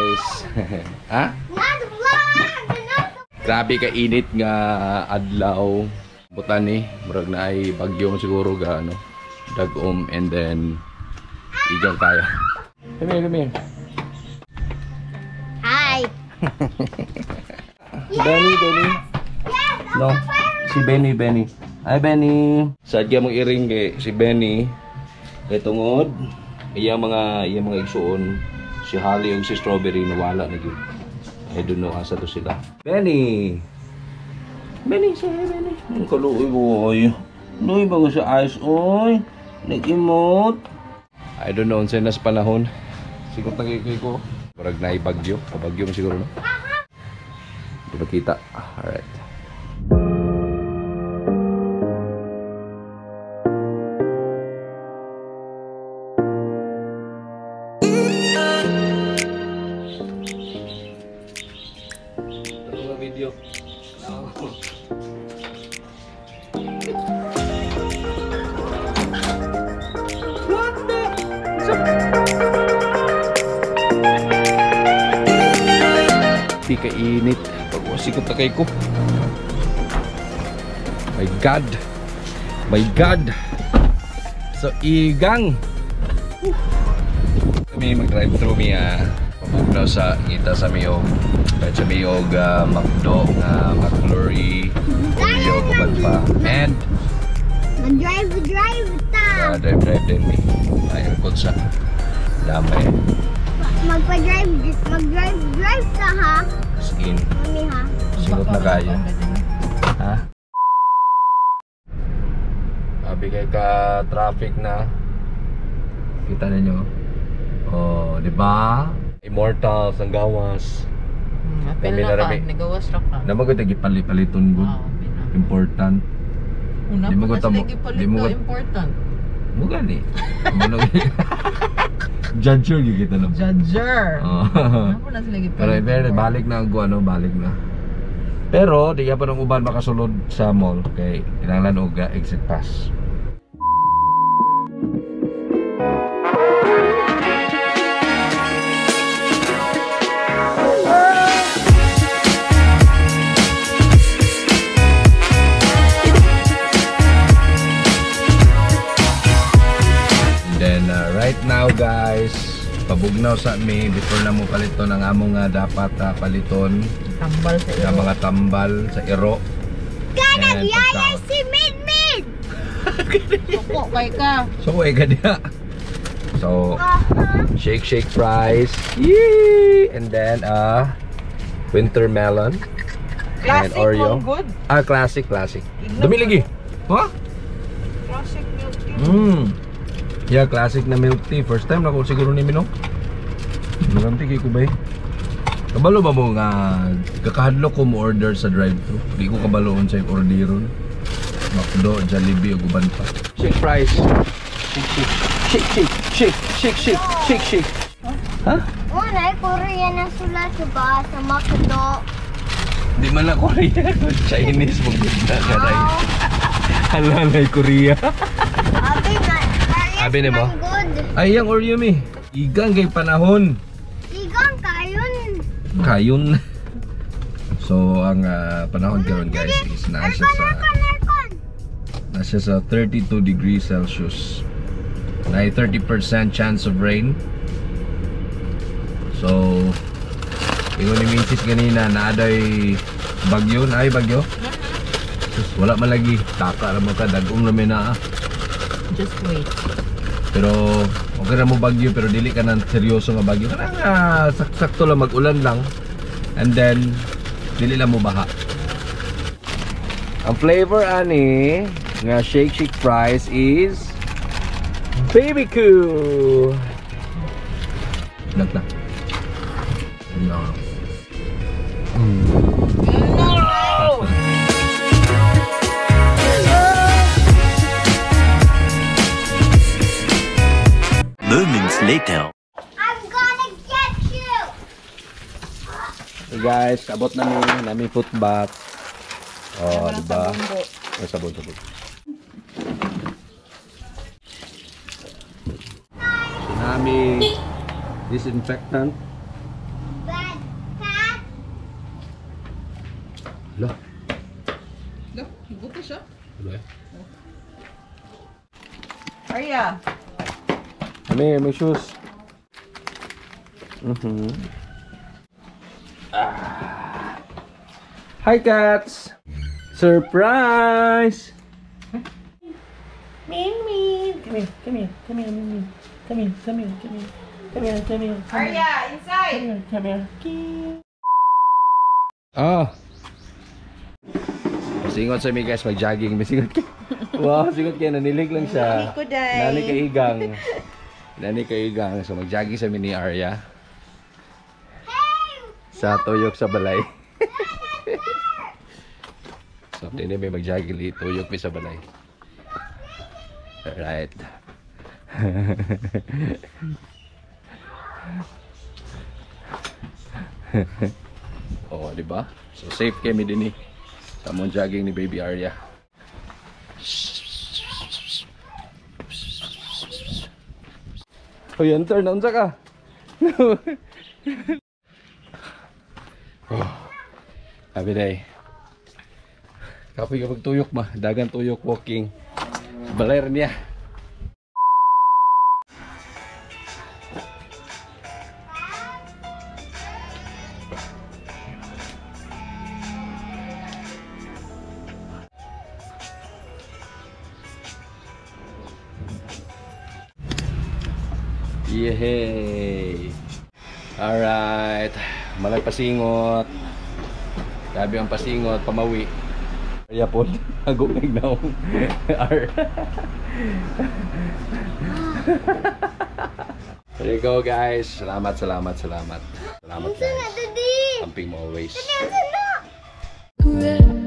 Guys. Ha? Not vlog! Not. Grabe ka init nga adlaw. Butan ni, murag na ay bagyo siguro ga ano. Dagom and then igang kaya. Come here, come here. Hi! Benny, Benny. Yes! No. Si Benny, Benny. Hi, Benny. Sadya mong iring kay si Benny. Kay tungod iyang mga igsuon si Holly ug si Strawberry nawala na gyud. I don't know asa to sila. Benny. Benny, say hi, Benny. Ang kaluoy boy. Luoy ba ko sa eyes oy? Nag-emote. I don't know unsa na sa panahon. Sigot na kay ko. Murag naay bagyo. Pabagyo mo siguro no. Di ba kita? Alright. Ito nga video. What the? Di kainit. Pagwasikot na kay ko. My God. My God. So, igang. Kami mag-drive through mi pabugnaw sa ngita sa miyog. Kahit sa miyog McDo nga McFlurry, Oreo, uban pa. And Mag-drive, drive ta! Drive drive din mi. Aircon sa damay. Magpa-drive, mag-drive, drive ta ha? As in, Mami ha? singot na kayo. Ha? Sabi kay ka traffic na. Kita ninyo. Oh, di ba? Immortals ang gawas. Apil Kami na na ka, rami. nagawas ra ka. Naman ko tagipali-paliton gud. Ah, pina. Important. Una Di mo po ko na tamo- sila gipalit di mo to, ko- important. Mo gani. Mo na Judger gyud kita no. Judger. Oh. Una po na sila gipalit. Pero pero balik na ang ano, balik na. Pero di ka pa ng uban makasulod sa mall kay kinahanglan og exit pass. And then right now guys, pabugnaw sa mi before na mo paliton ang among dapat paliton Tambal sa nga iro. mga tambal sa iro. Kanag And yaya pagkaon. si Midmid! Suko kay ka. So ay ka diha. So shake shake fries. Yee! And then winter melon. Classic And Oreo. mong good. Ah, classic, classic. Dumi lagi. Ha? Classic milk tea. Yeah, classic na milk tea. First time na ko siguro ni Minok. Maramti kay ko ba eh? Kabalo ba mo nga kakahadlok ko mo order sa drive-thru? Di ko kabaloon sa orderon. McDo, Jollibee ug uban pa. Shake fries. Shake shake shake shake shake shake shake shake shake. Ha? Una, Korean na sila diba? Sa McDo. Di man na Korea, Chinese mo gud na karay. Hala na Korea. Abi na, Abi ni mo? man good. Ay, ang Oreo mi. Igang kay panahon. Igang kayon. Kayon. So ang panahon karon guys is naa siya sa Aircon, aircon. naa siya sa 32 degrees Celsius. Na 30% chance of rain. So ingon ni Mrs. ganina na aday bagyo, na ay bagyo. Sus, wala man lagi. Taka ra mo ka dagom ra may naa. Just wait. Pero okay ra mo bagyo pero dili ka nang seryoso nga bagyo. Kanang sakto lang mag-ulan lang. And then dili lang mo baha. Ang flavor ani nga shake shake fries is BBQ. Nagla. No. No! Moments later. I'm gonna get you! Hey guys, abot na mi nami foot bath. Oh, di ba? Ay, sabon, sabon. Nami disinfectant. Lo. Lo, hibuto siya. Lo eh. Arya! Come here, my shoes. Ah. Hi, cats! Surprise! Min Min, come here, come here, come here, Min Min. Come here, come here, come here, come here, come here, come here, Arya, inside! come here, come here. Ah. Masingot sa mi guys, mag-jogging. Masingot ka. Wow, singot kaya nanilig lang siya. Nani ko, day. Nani kay Igang. Nani kay Igang. So mag-jogging sa mi ni Arya. Sa tuyok sa balay. So hindi may mag-jogging li tuyok mi sa balay. Alright. Oh, di ba? So safe kami din eh. Sa mong jogging ni Baby Arya. Hoy, enter na unsa ka? Oh. Abi day. Kapoy kapag tuyok ma, dagan tuyok walking. Balay rin niya. Yehey! Alright. Malay pasingot. Grabe ang pasingot, pamawi. Kaya po, ago kay naong. R. There you go, guys. Salamat, salamat, salamat. Salamat, Unsa na, guys. Daddy? Amping mo always. Unsa na?